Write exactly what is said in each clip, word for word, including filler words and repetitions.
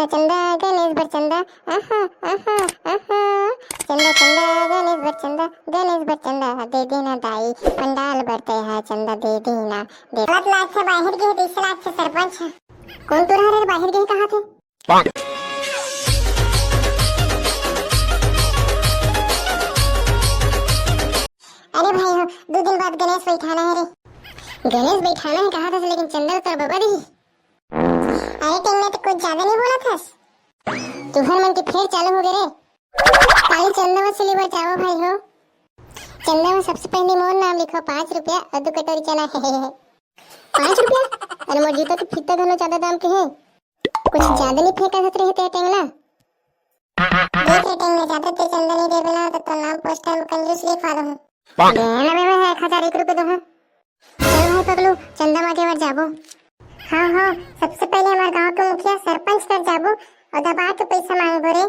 चंदा गणेश बर चंदा, आहा, आहा, आहा। चंदा, चंदा गणेश बर चंदा, गणेश बर चंदा, दे देना दाई, पंडाल बर तैं हा चंदा दे देना, दे। गलत लागथे, बाहिर गे हे, तइसे लागथे सरपंच ह। कोन टूरा हरे बाहिर गे हे कहाथे? अरे भाई हो, दू दिन बाद गणेश बइठाना हे रे। गणेश बइठाना हे कहाथस, लेकिन चंदा तो तोर बबा दिही। अरे टेंगना, तो कुछ ज्यादा नहीं बोलथस। तुहर मन के फेर चालू हो गे रे। काली चंदा वसूली बर जावो भाई हो। चंदा में सबसे पहले मोर नाम लिखो, पाँच रुपया अउ दू कटोरी चना। पाँच रुपया? अरे मोर जूता के फीता घलो ज्यादा दाम के हे। कुछ ज्यादा नहीं फेंकत रहे ते टेंगना। देख रे टेंगना, ज्यादा ते चंदा नहीं देबे ना, तो तोर नाम पोस्टर में कंजूस लिखवा दूँ। दे ना बे, मैं एक हजार एक रुपये दूँ। चलो भाई पगलू, चंदा मांगे बर जाबो। हाँ, हाँ, सबसे पहले हमारे गांव के मुखिया सरपंच कर जाबो और दबा के पैसा मांगबो रे।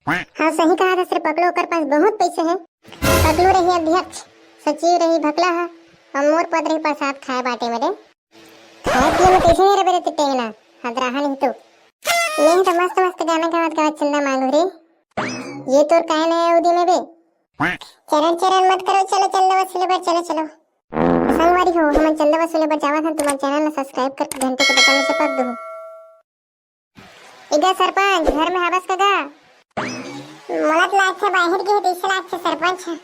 हाँ, सही कहाथस रे पगलू, ओकर पास बहुत पैसे हैं। पगलू रही अध्यक्ष, सचिव रही भकला है, और मोर पद रही प्रसाद खाए बाटे में रे। खाए पिए में कैसे नहीं रहे रे टेंगना, हदराहा नहीं तो। मैं तो मस्त मस्त गाना गावत गावत चंदा मांगू रे। ये तोर काय नया उदी में बे? चरर चरर मत करो, चलो चंदा वसूले बर, चलो चलो। संगवारी हो, हमन चंदा वसूले बर जावत हन, तुमन चैनल ला सब्सक्राइब करके घंटी के बटन ला चपक दो। एगा सरपंच, घर में हवस का गा? मोला तो लागथे बाहिर गे हे, तइसे लागथे सरपंच ह।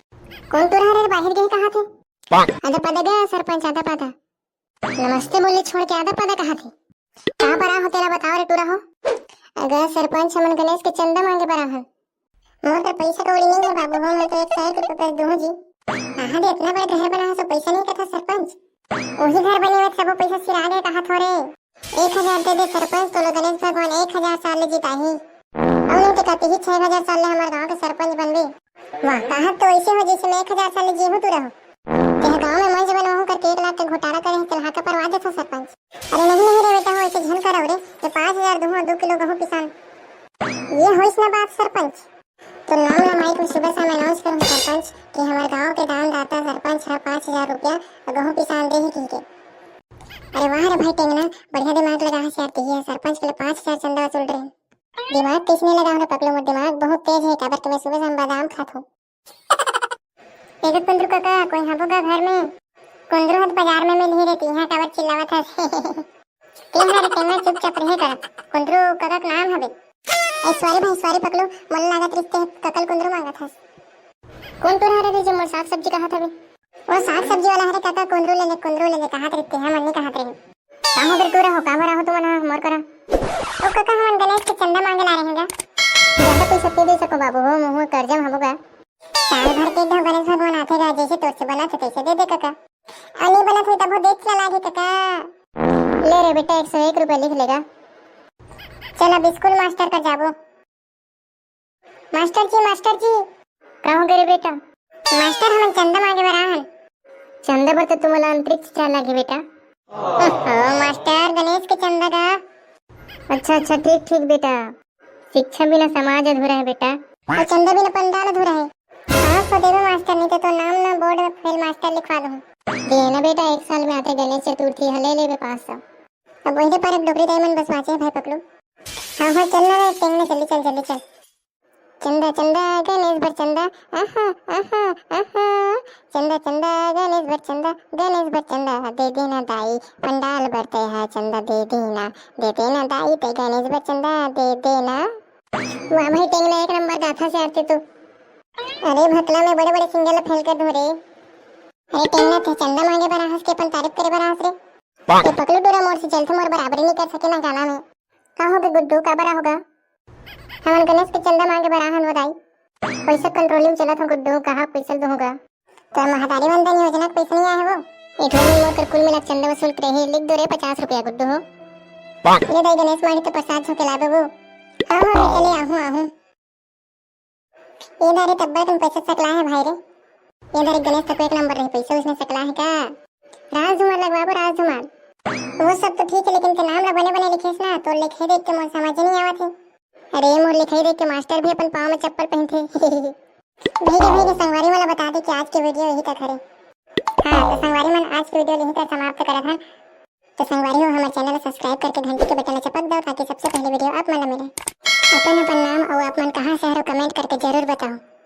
कोन टूरा हरे बाहिर गे हे कहाथे? आधा पादा गा सरपंच, आधा पादा। नमस्ते बोले छोड़ के आधा पादा कहाथे। कहाँ पर आहो तेला बताओ रे टूरा हो। अगर सरपंच हमन गणेश के चंदा मांगे बर आहन। मोर तो पैसा कौड़ी नहीं है बाबू हो, मैं तो एक सौ एक रुपये बस दूँ जी। कहाँ दे इतना बड़ा घर बना है, सो पैसा नहीं कथा सरपंच। वही घर बने हुए सबो पैसा सिरा गए कहा थोड़े। एक हजार दे दे सरपंच, तो लो गणेश भगवान एक हजार साल ले जिताही। और नहीं तो कहते ही छह हजार साल ले हमारे गांव के सरपंच बनबे। वाह, कहा तो ऐसे हो जैसे मैं एक हजार साल ले जीहूँ तू रहो। तेह गांव में मंच बनवाहूँ करके एक लाख के घोटाला करे हैं, तेला हाका परवा देथो सरपंच। अरे नहीं, नहीं रे बेटा, हो ऐसे झन करव रे, ये पाँच हजार दूँ, दो किलो गहूँ पिसान। ये होइस ना बात सरपंच। तो नाम ला माइक में सुबह शाम अनाउंस करूँ सरपंच कि हमारे गांव के दानदाता सरपंच है पाँच हजार रुपया और गहूँ पिसान दे ही कह के। अरे वाह रे भाई टेंगना, बढ़िया दिमाग लगा है यार, तही सरपंच के लिए पाँच हजार चंदा वसूल रहे। दिमाग किसने लगा रे पगलू, मोर दिमाग बहुत तेज है, काबर के मैं सुबह शाम बादाम खात हूँ। एगो कुंदरू कका, कोई हबो गा घर में? कुंदरू हत बाजार में मिलही रे, तिहा काबर चिल्लावत हस? तें हर तेमा चुपचाप रहे कर। कुंदरू कका के नाम हवे। ए, सॉरी भाई, सॉरी पकलू, मन लागत रिश्ते ककल कुंदरू मांगत हस। कौन टूरा हरे रे जो मोर साग सब्जी कहत हवे? वो साग सब्जी वाला हरे कका, कुंदरू ले ले, कुंदरू ले ले कहत रिश्ते है, मन नहीं कहत रहे। का हो रे टूरा हो, का बर आहो तुमन हा मोर करा? ओ कका, हमन गणेश के चंदा मांगे ला रहे हैं गा। ज्यादा पैसा दे दे सको बाबू हो, मुँह कर्जा में हबो गा। साल भर के एक घाव गणेश भगवान आथे गा, जैसे तोर से बनत हे तैसे दे दे कका। अउ नहीं बनत हे तभो देख ला लागे कका। ले रे बेटा, एक सौ एक रुपया लिख लेगा। चल अब स्कूल मास्टर कर जाबो। मास्टर जी, मास्टर जी। का हो गे रे बेटा? मास्टर, हमन चंदा मांगे बर आहन। चंदा बर तो तुमला अंतरिक्ष चल लागे बेटा। ओहो, मास्टर, गणेश के चंदा का। अच्छा, अच्छा, ठीक, ठीक बेटा। शिक्षा बिना समाज अधूरा है बेटा। और चंदा बिना पंडाल अधूरा है। हाँ, सो देवे मास्टर, नहीं तो, तो नाम ना बोर्ड में फेल मास्टर लिखवा दूँ। दे ना बेटा, एक साल में आते गणेश चतुर्थी है, ले लेबे पाँच सौ। अब वही पर एक डोकरी दाई मन बस बाँचे हैं भाई पकलू। हाँ, हाँ, चल ना रे, टेंगना, जल्दी चल, जल्दी चल। चंदा, चंदा, गणेश बर चंदा, आहा, आहा, आहा। चंदा, चंदा, गणेश बर चंदा, गणेश बर चंदा, दे देना दाई, पंडाल बर तैं हा चंदा दे देना, दे देना दाई, तैं गणेश बर चंदा दे देना। वाह भाई टेंगना, एक नंबर गाथा से आरती तू। अरे भकला, मैं बड़े बड़े सिंगर ला फेल कर दूँ रे। अरे टेंगना, तैं चंदा मांगे बर आहस के अपन तारीफ करे बर आहस रे? ये पकलू टूरा मोर से चलथे, मोर बराबरी नहीं कर सके ना गाना में। का होगे गुड्डू, का बरा होगा? हमन गणेश के चंदा मांगे बर आहन वो दाई। पैसा कंट्रोलिंग चलत हो गुड्डू, कहाँ पैसा दूंगा? तो महतारी वंदन योजना के पैसा नहीं आए है वो? ए ढोल मोर कर कुल मिला चंदा वसूल के रही, लिख दो रे पचास रुपया गुड्डू हो। ये दाई गणेश माड़ी तो प्रसाद झोंके ला दो वो। हाँ, हाँ, मैं चले आहूँ, आहूँ। ये दारे तब्बड़ कन पैसा सकला है भाई रे। ये दारे गणेश तको एक नंबर रही, पैसा उसने सकला है का? राज धुमार लगवाबो, राज धुमार। वो सब तो ठीक है, लेकिन ते नाम ला बने बने लिखेस ना, तोर लिखाई देख के मोर समझ नहीं आवत है। अरे मोर लिखाई देख के मास्टर भी अपन पाँव में चप्पल पहनथे। भाई रे, भाई रे, संगवारी मन ला बता दे कि आज के वीडियो यही तक हरे। हाँ, तो संगवारी मन आज के वीडियो यही तक समाप्त करत हन। तो संगवारी हो, हमारे चैनल ला सब्सक्राइब करके घंटी के बटन ला चपक दो, ताकि सबसे पहले वीडियो आप मन ला मिले। चलो प्रणाम, अउ आप मन कहाँ से हरो, comment करके जरूर बताओ।